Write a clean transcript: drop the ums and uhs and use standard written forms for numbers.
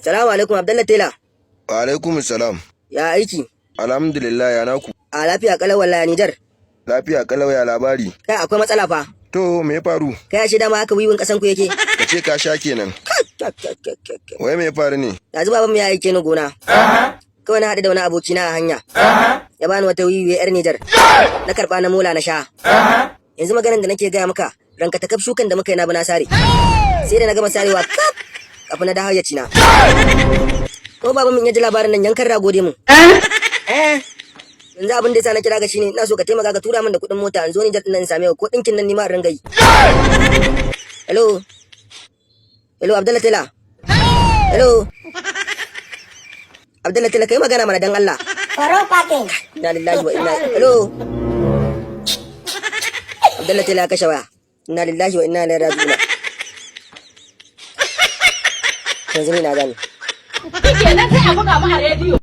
Salamu alaikum, Abdallah Tela. Wa alaikum salam. Ya aiki? Alhamdulillah, ya naku? A lafiya kalau wallahi, Nijar. Lafiya kalau, ya labari? Kai, akwai matsala fa. To, me ya faru? Kai, ashe dama haka wiwin kasan ku yake. Ka ce ka sha kenan. Kai, kai, kai, kai, kai. Wai me ya faru ne? Yanzu baban mu ya aike ni gona. Kawai na haɗu da wani abokina a hanya. Ya bani wata wiwi yar Nijar. Na karɓa na mola na sha. Yanzu maganar da nake gaya maka, ranka ta kaf shukan da muka yi na bi na sare. Sai da na gama sarewa kaf kafin na dawo ya cina. Ko baban mun ya ji labarin nan, yankan rago dai mu. Eh. Yanzu abin da yasa na kira ka shine ina so ka taimaka ka tura min da kuɗin mota in zo Nijar ɗin nan in same ka, ko ɗinkin nan ni ma in ringa yi. Hello. Hello, Abdallah Tela. Hello. Abdallah Tela, kai magana mana dan Allah. Faro parking. Inna lillahi wa inna. Hello. Abdallah Tela ya kashe waya. Inna lillahi wa inna ilaihi raji'un. Yanzu ni na gane. Shikenan, sai a buga mu a rediyo.